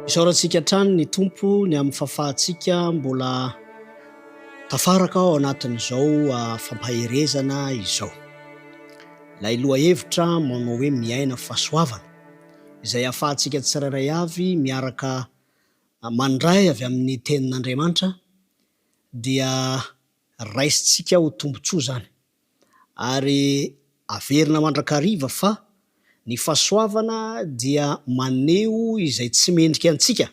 Isaorantsika hatrany ny Tompo ny amin'ny fahafahantsika mbola tafaraka ao anatin'izao fampaherezana izao. Ilay lohahevitra manao hoe miaina fahasoavana, izay ahafahantsika tsirairay avy miaraka mandray avy amin'ny Tenin'Andriamanitra dia raisintsika ho tombontsoa izany ary averina mandrakariva fa ny fahasoavana dia maneho izay tsy mendrika antsika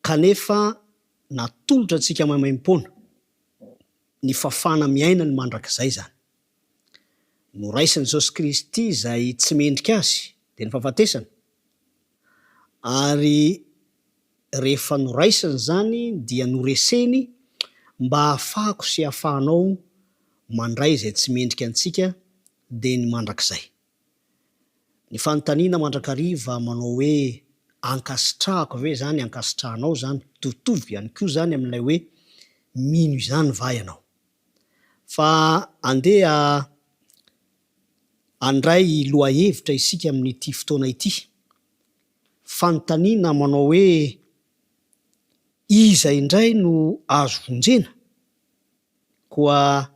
kanefa natolotra antsika maimaimpoana, ny fahafahana miaina ny mandrakizay izany. Noraisin'i Jesosy Kristy izay tsy mendrika azy, dia ny fahafatesana, ary rehefa noraisiny izany dia noreseny mba hahafahako sy hahafahanao mandray izay tsy mendrika antsika dia ny mandrakizay. Ny fanontaniana mandrakariva manao hoe ankasitrahako ve izany, ankasitrahanao izany, mitovitovy ihany koa izany amin'ilay hoe mino izany va ianao? Fa andeha handray lohahevitra isika amin'ity fotoana ity. Fanontaniana manao hoe iza indray no azo vonjena? Koa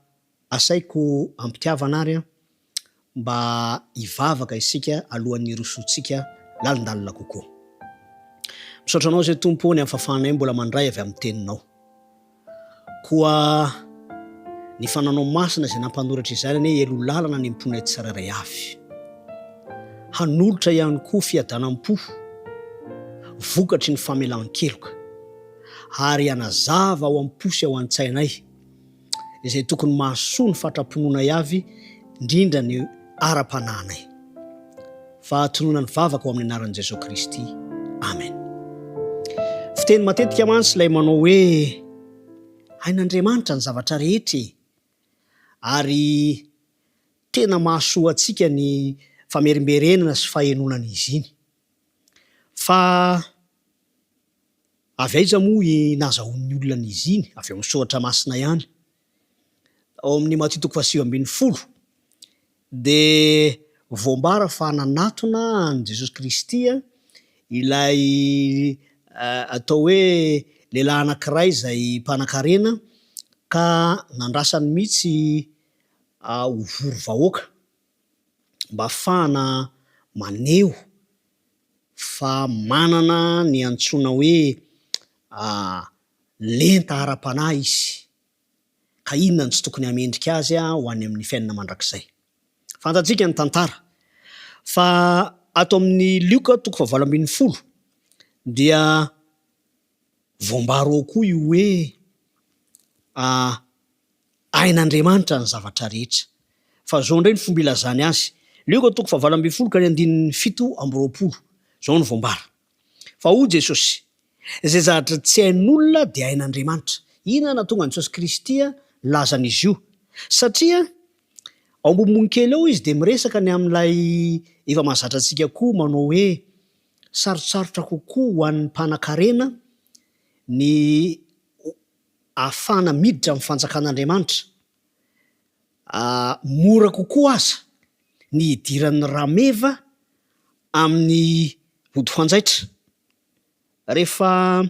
asaiko am-pitiavana ary mba hivavaka isika alohan'ny hirosoantsika lalindalina kokoa. Misaotra Anao izay Tompo ô ny amin'ny fahafahanay mbola mandray avy amin'ny Teninao. Koa ny Fananao Masina izay nampanoratra izany anie hialoha lalana ny am-ponay tsirairay avy. Hanolotra ihany koa fiadanam-po vokatry ny famelan-keloka ary hanazava ao am-po sy ao an-tsainay izay tokony mahasoa ny fatram-pinoanay avy indrindra ny ara-panahinay. Fa tonona ny vavaka ao amin'ny anaran'i Jesoa Kristy. Amen. Fiteny matetika mantsy ilay manao hoe hain'Andriamanitra ny zavatra rehetra e! Ary tena mahasoa antsika ny famerimberenana sy fahenoana an'izy iny. Fa avy aiza moa i nazahoan'ny olona an'izy iny? Avy ao amin'ny soratra masina ihany. Ao amin'ny Matio toko faha-19 dia voambara fa nanatona an'i Jesosy Kristy ilay atao hoe lehilahy anankiray izay mpanankarena ka nandrasany mihitsy ho vory vahoaka mba hahafahana maneho fa manana ny antsoina hoe lenta ara-panahy izy. Ka inona no tsy tokony hamendrika azy ho any amin'ny fiainana mandrakizay? Fantatsika ny tantara fa ato amin'ny Lioka toko fahavalo 18 dia voambara ao koa io hoe hain'Andriamanitra ny zavatra rehetra. Fa izao indray ny fomba ilazany azy, Lioka toko fahavalo 18 ka ny andininy 27, izao no voambara, Fa hoy Jesosy, Izay zavatra tsy hain'olona dia hain'Andriamanitra. Inona no nahatonga an'i Jesosy Kristy nilaza an'izy io? Satria ao ambonimbony kely ao izy dia miresaka ny amin'ilay efa mahazatra antsika koa manao hoe sarotsarotra kokoa ho an'ny mpanankarena ny ahafahana miditra amin'ny fanjakan'Andriamanitra. Mora kokoa aza ny hidiran'ny rameva amin'ny vody fanjaitra. Rehefa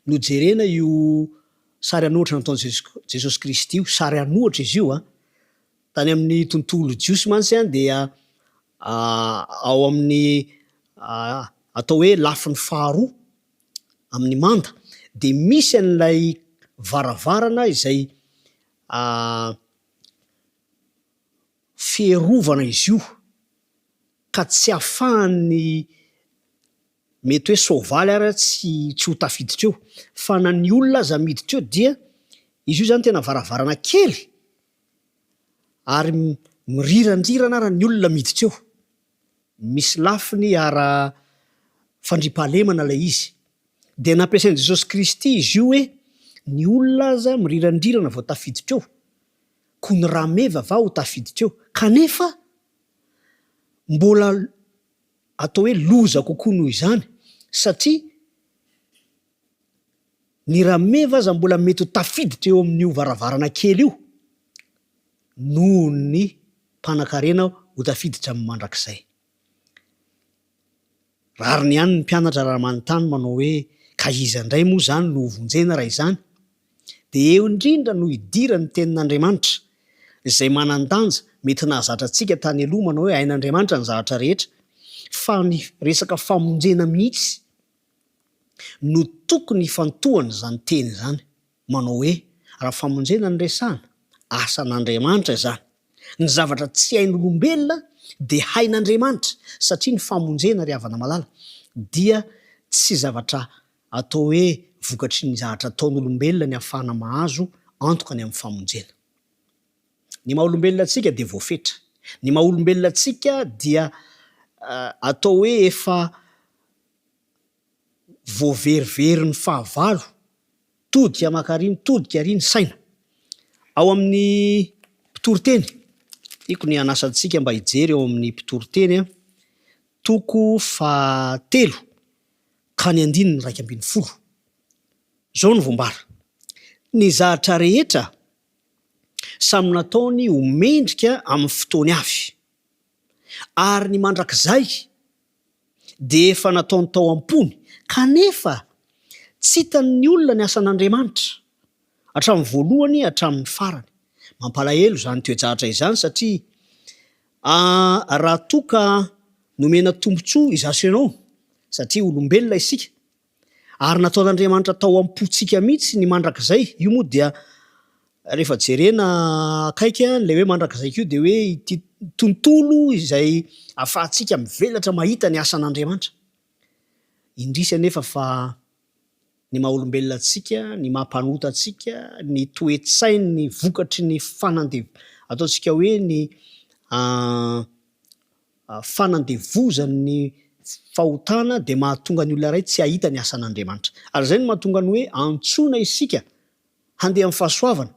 nojerena io sary an'ohatra nataon'i Jesosy Kristy io, sary an'ohatra izy io an, tany amin'ny tontolo jiosy mantsy an dia ao amin'ny atao hoe lafiny faharoa amin'ny manda dia misy an'ilay varavarana izay fiarovana izy io ka tsy ahafahan'ny mety hoe soavaly ara tsy tsy ho tafiditra eo fa na ny olona aza miditra eo dia izy io zany tena varavarana kely ary mirirandrirana ara ny olona miditra eo, misy lafiny ara fandriampahalemana ilay izy, dia nampiasain'i Jesosy Kristy izy io hoe ny olona aza mirirandrirana vao tafiditra eo, koa ny rameva va ho tafiditra eo, kanefa mbola atao hoe loza kokoa noho izany satria ny rameva aza mbola mety ho tafiditra eo amin'io varavarana kely io noho ny mpanankarena ho tafiditra amin'ny mandrakizay. Rariny ihany ny mpianatra raha manontany manao hoe, ka iza indray moa izany no hovonjena raha izany? Dia eo indrindra no idiran'ny Tenin'Andriamanitra, izay manan-danja, mety nahazatra antsika tany aloha manao hoe hain'Andriamanitra ny zavatra rehetra, fa ny resaka famonjena mihitsy no tokony hifantohan'izany teny izany, manao hoe, raha famonjena no resahana, asan'Andriamanitra izany. Ny zavatra tsy hain'olombelona dia hain'Andriamanitra, satria ny famonjena ry havana malala dia tsy zavatra atao hoe vokatry ny zavatra ataon'olombelona ny ahafahana mahazo antoka ny amin'ny famonjena. Ny maha olombelona antsika dia voafetra. Ny maha olombelona antsika dia atao hoe efa voaveriverin'ny fahavalo, todika maka ary mitodika ary ny saina. Ao amin'ny Mpitoriteny, tiako ny hanasa antsika mba hijery ao amin'ny Mpitoriteny, toko fahatelo ka ny andininy 11. Izao no voambara, Ny zahatra rehetra samy nataony ho mendrika amin'ny fotoany avy, ary ny mandrakizay dia efa nataony tao am-pony, kanefa tsy hitan'ny olona ny asan'Andriamanitra, hatramin'ny voalohany hatramin'ny farany. Mampalahelo izany toe-javatra izany satria raha toa ka nomena tombontsoa izaho sy ianao, satria olombelona isika, ary nataon'Andriamanitra tao am-pontsika mihitsy ny mandrakizay, io moa dia rehefa jerena akaiky ilay hoe mandrakizay koa dia hoe ity tontolo izay ahafahantsika mivelatra mahita ny asan'Andriamanitra. Indrisy anefa fa ny maha olombelona antsika, ny maha mpanota antsika, ny toe-tsain'ny vokatry ny fanandev-, ataontsika hoe ny fanandevozan'ny fahotana dia mahatonga ny olona iray tsy hahita ny asan'Andriamanitra. Ary izay no mahatonga ny hoe antsoina isika handeha amin'ny fahasoavana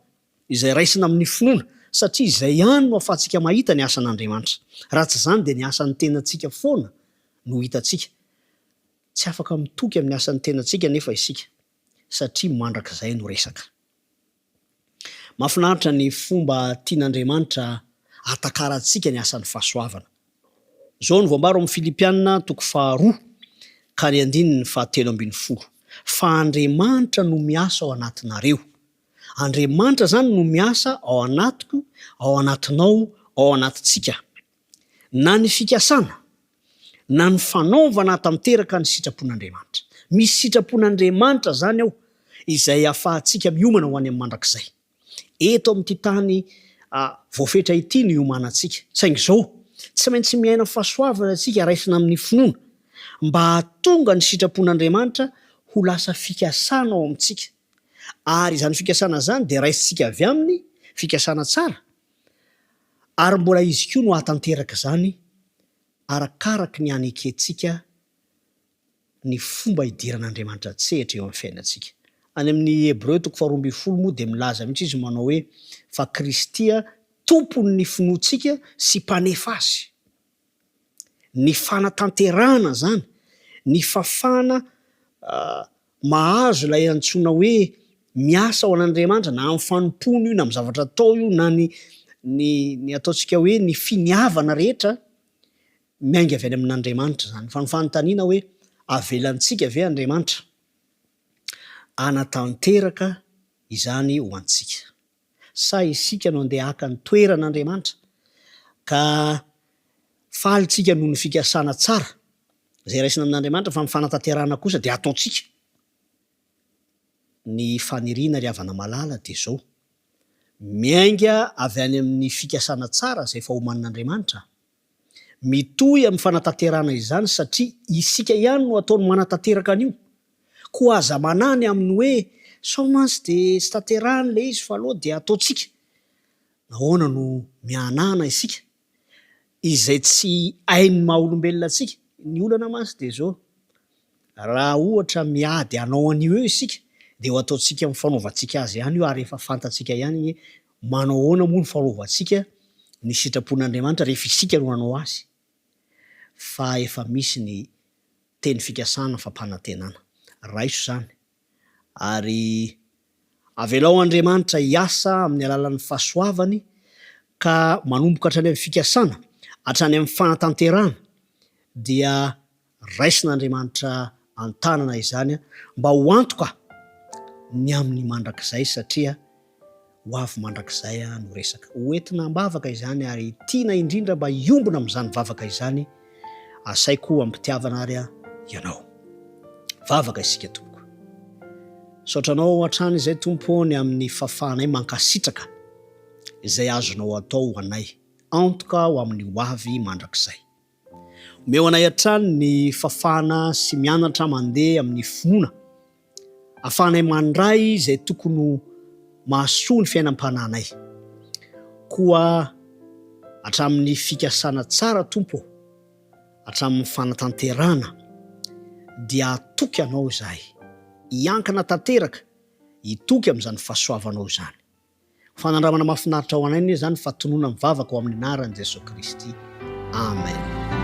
izay raisina amin'ny finoana, satria izay ihany no ahafahantsika mahita ny asan'Andriamanitra. Raha tsy izany dia ny asan'ny tenantsika foana no hitantsika. Tsy afaka mitoky amin'ny asan'ny tenantsika anefa isika, satria mandrakizay no resaka. Mahafinaritra ny fomba tian'Andriamanitra hahatakarantsika ny asan'ny fahasoavana. Izao no voambara ao amin'ny Filipiana toko faharoa ka ny andininy fahatelo ambin'ny folo, Fa Andriamanitra no miasa ao anatinareo. Andriamanitra izany no miasa ao anatiko, ao anatinao, ao anatintsika. Na ny fikasana, na ny fanaovana hahatanteraka ny sitrapon'Andriamanitra. Misy sitrapon'Andriamanitra izany ao, izay ahafahantsika miomana ho any amin'ny mandrakizay. Eto amin'ity tany voafetra ity no iomanantsika. Saingy izao, tsy maintsy miaina fahasoavana isika raisina amin'ny finoana, mba hahatonga ny sitrapon'Andriamanitra ho lasa fikasana ao amintsika. Ary izany fikasana izany dia raisintsika avy Aminy, fikasana tsara, ary mbola Izy koa no hahatanteraka izany arakaraky ny hanekentsika ny fomba hidiran'Andriamanitra an-tsehatra eo amin'ny fiainantsika. Any amin'ny Hebreo toko faharoa ambin'ny folo moa dia milaza mihitsy izy manao hoe fa Kristy Tompon'ny finoantsika sy Mpanefa azy. Ny fanatanterahana izany, ny fafana mahazo ilay antsoina hoe miasa ho an'Andriamanitra na amin'ny fanompoana io na amin'ny zavatra atao io na ny ny ny ataontsika hoe ny finiavana rehetra Miainga avy any amin'Andriamanitra izany. Fa ny fanontaniana hoe, avelantsika ve Andriamanitra hanatanteraka izany ho antsika? Sa isika no andeha haka ny toeran'Andriamanitra ka faly tsika noho ny fikasana tsara izay raisina amin'Andriamanitra fa ny fanatanterahana kosa dia ataontsika? Ny faniriana ry havana malala dia izao, miainga avy any amin'ny fikasana tsara izay efa omanin'Andriamanitra, Mitohy amin'ny fanatanterahana izany satria isika ihany no ataony manatanteraka an'io. Koa aza manahy ny amin'ny hoe sao mantsy dia tsy tanterahiny ilay izy fa aleo dia ataontsika. Nahoana no miahanahana isika? Izay tsy hain'ny maha olombelona antsika. Ny olana mantsy dia izao, raha ohatra miady hanao an'io eo isika dia ho ataontsika amin'ny fanaovantsika azy ihany io ary efa fantatsika ihany hoe Manao ahoana moa ny fanaovantsika ny sitrapon'Andriamanitra rehefa isika no hanao azy? Fa efa misy ny teny fikasana fampanantenana. Raiso izany ary avelao Andriamanitra hiasa amin'ny alalan'ny fahasoavany ka manomboka hatrany amin'ny fikasana hatrany amin'ny fanatanterahana dia. Raisin'Andriamanitra an-tanana izany mba ho antoka ny amin'ny mandrakizay satria ho avy mandrakizay no resaka. Ho entina am-bavaka izany ary tiana indrindra mba hiombona amin'izany vavaka izany. Asaiko am-pitiavana ary ianao. Vavaka isika tompoko. Misaotra anao hatrany izay Tompo ô ny amin'ny fahafahanay mankasitraka izay azonao atao ho anay, antoka ho amin'ny ho avy mandrakizay. Omeo anay hatrany ny fafana sy mianatra mandeha amin'ny finoana, afahanay mandray izay tokony ho mahasoa ny fiainam-panahinay. Koa hatramin'ny fikasana tsara Tompo ô, hatramin'ny fanatanterahana, dia hatoky Anao izahay, hiankina tanteraka, hitoky amin'izany fahasoavanao izany. Fanandramana mahafinaritra ho anay anie izany fa tonona mivavaka ao amin'ny anaran'i Jesoa Kristy. Amen.